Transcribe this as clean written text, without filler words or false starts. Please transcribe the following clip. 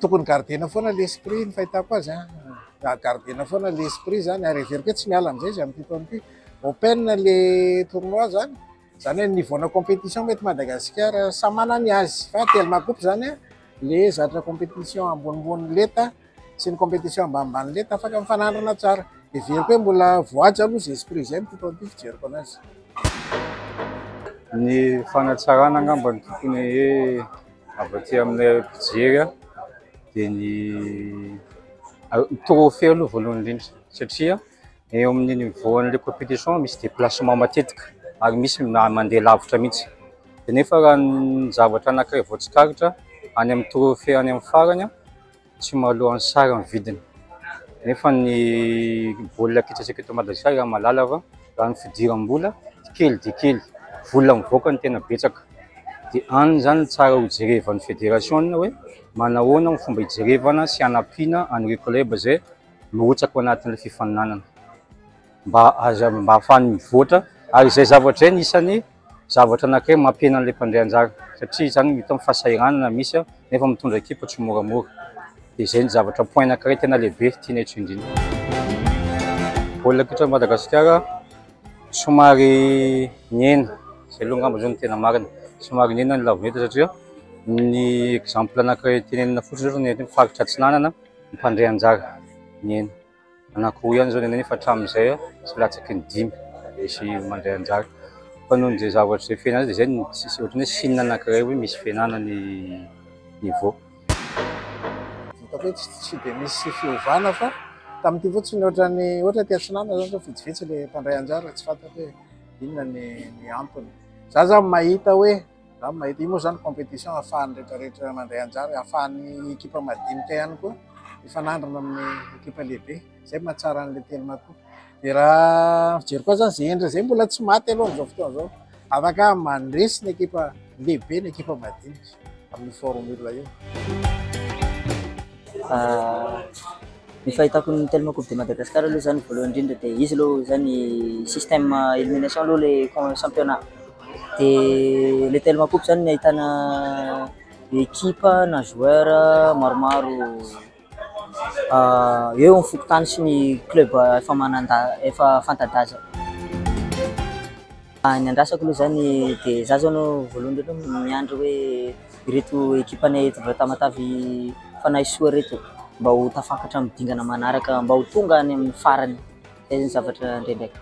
Tokony gardena foana l'esprit ny fahitako azy a. Gardena foana l'esprit zany ary heveriko hoe tsy miala amin'izay izy amin'ity taona ity. Open le tournoi zany, zany hoe niveau-na compétition mety Madagasikara samy manana ny azy fa Telma Coupe zany a le zatra compétition ambonimbony leta sy ny compétition ambanimbany leta afaka mifanandrina tsara. Heveriko hoe mbola voahaja aloha zay esprit zay amin'ity taona ity fijeriko anazy. Ny fanatsarana angamba no tokony hoe avy aty aminay mpijery a, dia ny trophée aloha voalohany indrindra satria eo amin'ny niveau an'ilay compétition misy déplacement matetika ary misy mandeha lavitra mihitsy. Dia nefa raha ny zavatra anankiray voatsikaritra any amin'ny trophée any amin'ny farany a, tsy mahaloa ny sary ny vidiny. Nefa ny baolina kitra antsika eto Madagasikara raha mahalala fa raha ny fidiram-bola kely dia kely, vola mivoaka no tena betsaka. Dia any zany tsara ho jerevan'ny fédération hoe manahoana ny fomba hijerevana sy hanampiana an'ireo club izay mirotsaka ao anatin'ilay fifaninanana mba aza mba ahafahany mivoatra ary izay zavatra izay no isan'ny zavatra anankiray mampihena an'ilay mpandray anjara satria izany hita amin'ny fahasahiranana misy nefa mitondra ekipa tsy moramora. Dia izay ny zavatra point anankiray tena lehibe tianay tsindrina. Baolina kitra Madagasikara somary nihena, izay aloha angamba zao no tena marina, somary nihena ny lavoneta satria ny exemple anankiray tenenina fotsiny zao ny eto amin'ny faritra Atsinanana ny mpandray anjara nihena. Anankiroa ihany zao ny anay nefa hatramin'izay tsy latsaky ny dimy misy mandray anjara. Fa noho izay zavatra izay fihenana dia izay no tsisy ohatran'ny hoe signe anankiray hoe misy fihenana ny niveau. Hitako hoe tsy dia misy fiovana fa tamin'ity fotsiny ohatran'ny ohatra aty Atsinanana zany zao vitsivitsy le mpandray anjara tsy fantatra hoe inona ny antony. Za zany mahita hoe za mahita io moa zany compétition ahafahan'ny rehetrarehetra mandray anjara, ahafahan'ny ekipa madinika ihany koa mifanandrina amin'ny ekipa lehibe. Zay mahatsara an'ilay Telma Coupe. Dia raha fijery koa zany zay endrika zay mbola tsy maty aloha amin'izao fotoana izao. Afaka mandresy ny ekipa lehibe ny ekipa madinika amin'ny formule io. Ny fahitako ny Telma Coupe de Madagascar aloha zany voalohany indrindra dia izy aloha zany système élimination aloha le championnat. Dia le Telma Coupe zany ahitana ekipa na joueur maromaro eo amin'ny fokontany sy ny club efa mananda- efa fanta-daza. Ny andrasako aloha zany dia za zao aloha voalohany indrindra miandry hoe ireto ekipanay eto Tamatave Fanahy Soa ireto mba ho tafakatra amin'ny dingana manaraka mba ho tonga any amin'ny farany, zay zany zavatra andraindraiko.